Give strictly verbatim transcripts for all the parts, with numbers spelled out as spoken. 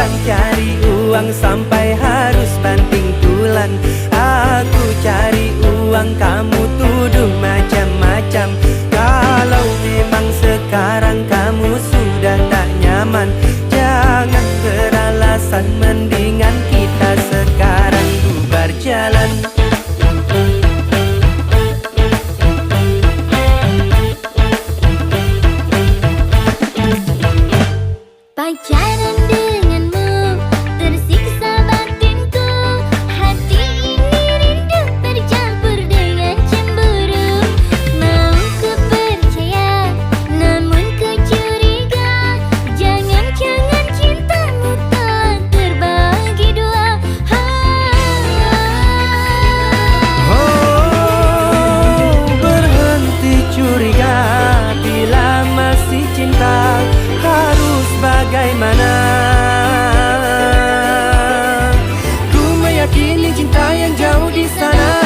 Cari uang sampai harus banting tulang. Aku cari uang, kamu tuduh macam-macam. Kalau memang sekarang kamu sudah tak nyaman, jangan beralasan, mendingan kita sekarang bubar jalan. Pacaran denganmu, tersiksa batinku. Hati ini rindu tercampur dengan cemburu. Mau ku percaya, namun ku curiga. Jangan-jangan cintamu telah terbagi dua. Oh, berhenti curiga, bila masih cinta harus bagaimana? Ku meyakini cinta yang jauh di sana.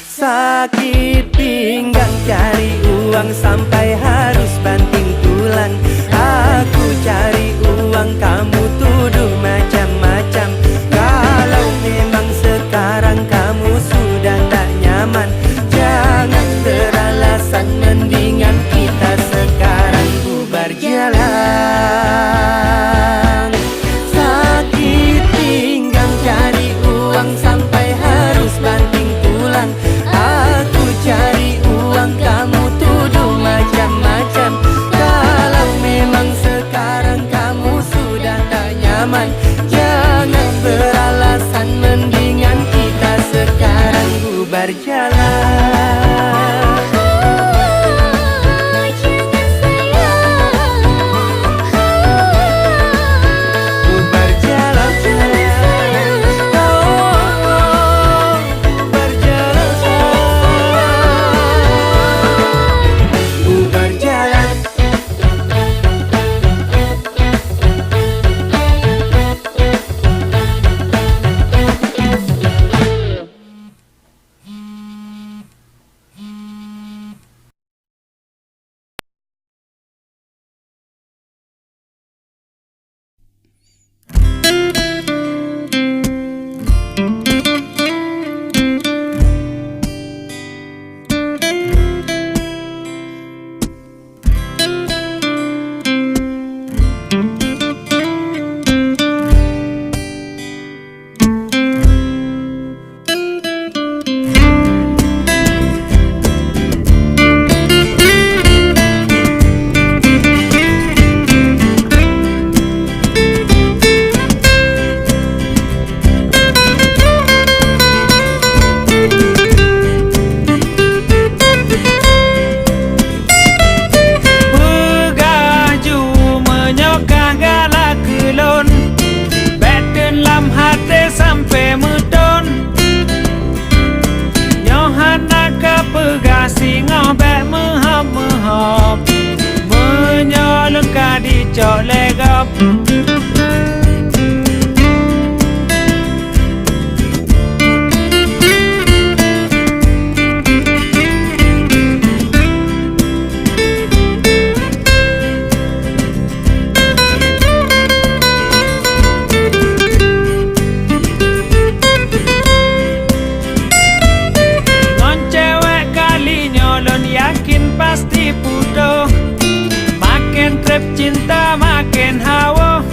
Sakit pinggang cari uang sampai harus banting tulang. Aku cari uang, kamu tuduh macam-macam. Kalau memang sekarang kamu sudah tak nyaman, jangan beralasan, mendingan kita sekarang bubar jalan. Sakit pinggang cari uang sampai harus banting tulang. Aku cari uang, kamu tuduh macam-macam. Kalau memang sekarang kamu sudah tak nyaman, jangan beralasan, mendingan kita sekarang bubar jalan. Jangan sayang. Bubar jalan. Oh, bubar jalan. Bubar jalan. Peugah ju meunyoe ka galak keu lôn, bék teun lam até sampoe meuthon. Nyoe hana kapeugah singoh bék meuhöb-meuhöb, meunyoe lôn ka dicok lé gob. Ngon cewek kali nyoe lôn yakin pasti putôh. Maken treb cinta, maken hawoh.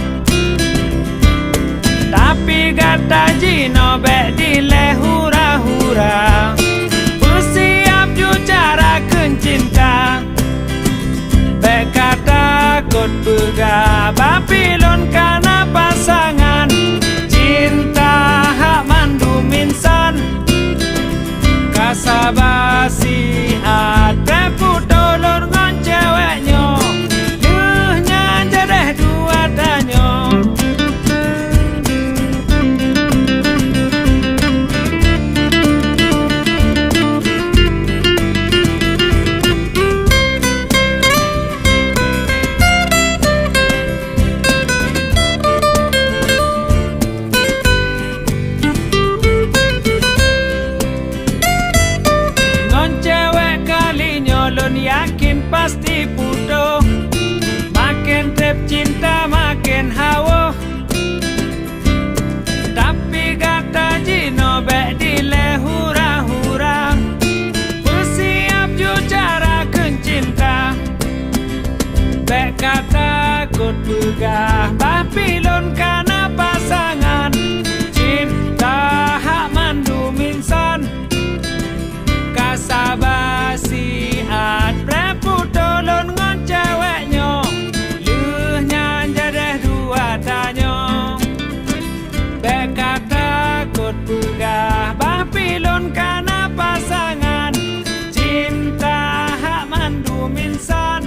Peugah bah pih lôn ka na pasangan, cinta hak mandum insan. Ka saba siat preh putôh lôn ngon cewek nyoe, lheueh nyan jadeh dua tanyoe. Bék ka takot peugah bah pih lôn ka na pasangan, cinta hak mandum insan.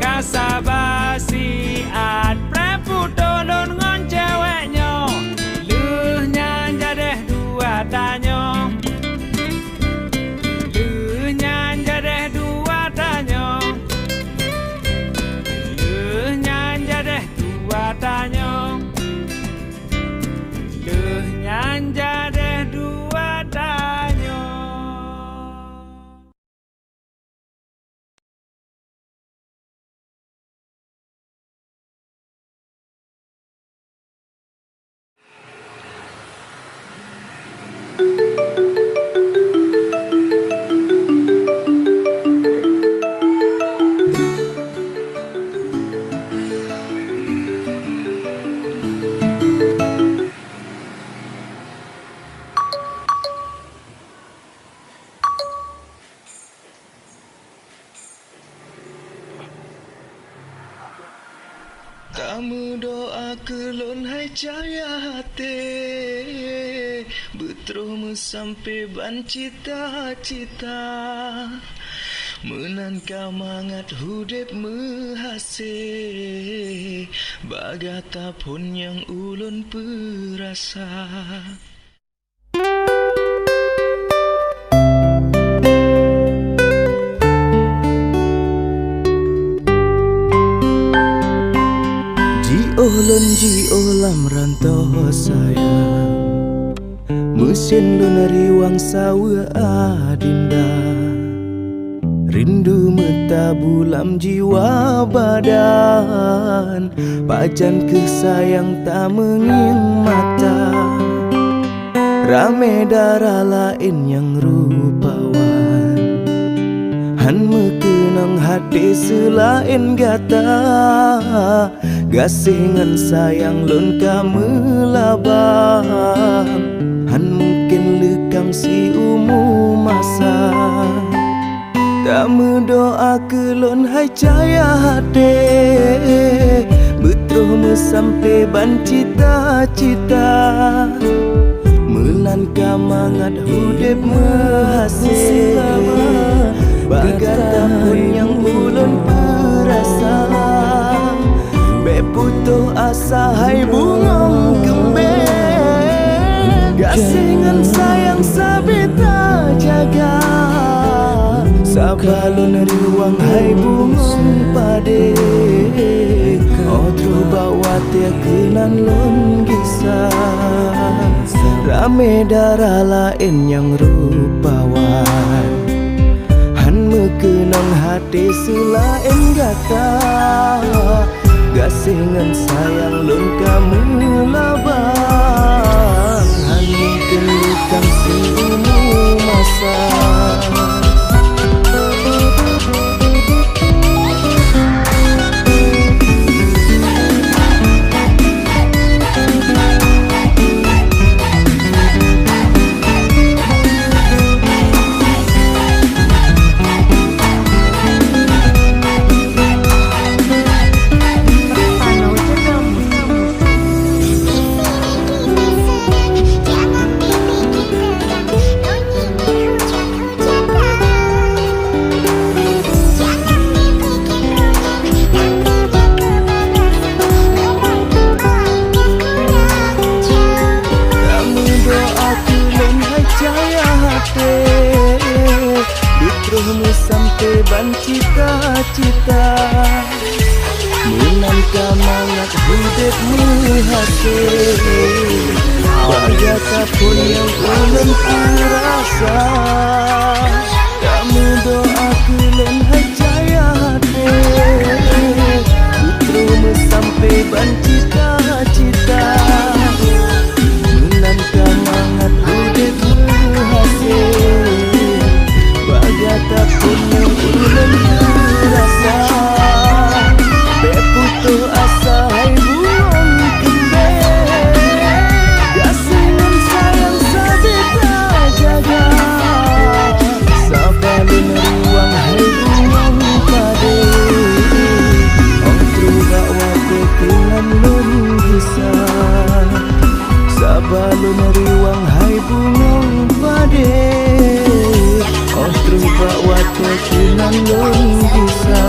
Ka saba siat preh putôh lôn ngon cewek nyoe, lheueh nyan jadeh dua tanyoe. Lheueh nyan jadeh dua tanyoe. Lheueh nyan jadeh dua tanyoe. Lheueh nyan jadeh dua tanyoe. Tameudoa keu lôn hai cahya até, beutroh meusampé ban cita-cita. Meunan ka mangat udeb meuhasé, bak gata phon nyang ulôn peurasa. Jiôh lôn jiôh lam rantô sayang, meusen lôn riwang saweue adinda. Rindu meutabu lam jiwa badan, pajan keuh sayang tameungieng mata. Ramé dara laén nyang rupawan, han meukeunong até seulaén gata. Gaséh ngon sayang lôn ka meulaban, han mungken leukam siumu masa. Tameudoa keu lôn hai cahya até, beutroh meusampé ban cita-cita. Meunan ka mangat udeb meuhasé, bak gata phon nyang ulôn peurasa. Bék putôh asa hai bungöng keumbeng, gaséh ngon sayang sabe tajaga. Saba lôn riwang hai bungöng padé, 'oh troh bak watée keunan lôn gisa. Ramé dara laén nyang rupawan, han meukeunong até seulaén gata. Gaséh ngon sayang lôn ka meulaban, han mungken leukam siumu masa. Tameudoa keu lôn hai cahya até, beutroh meusampé ban cita-cita. Meunan ka mangat udeb meuhasé, bak gata phon nyang ulôn peurasa. Tameudoa keu lôn hai cahya até, beutroh meusampé ban cita-cita. Meunan ka mangat udeb meuhasé, bak gata phon nyang ulôn peurasa. Bék putôh Lôn gisa, saba lôn riwang hai bungong padé. Óh troh bak watèe keunan lôn gisa.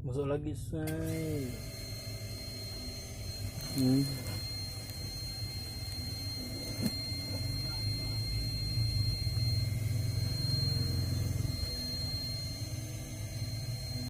Masuk lagi, say. Hmm.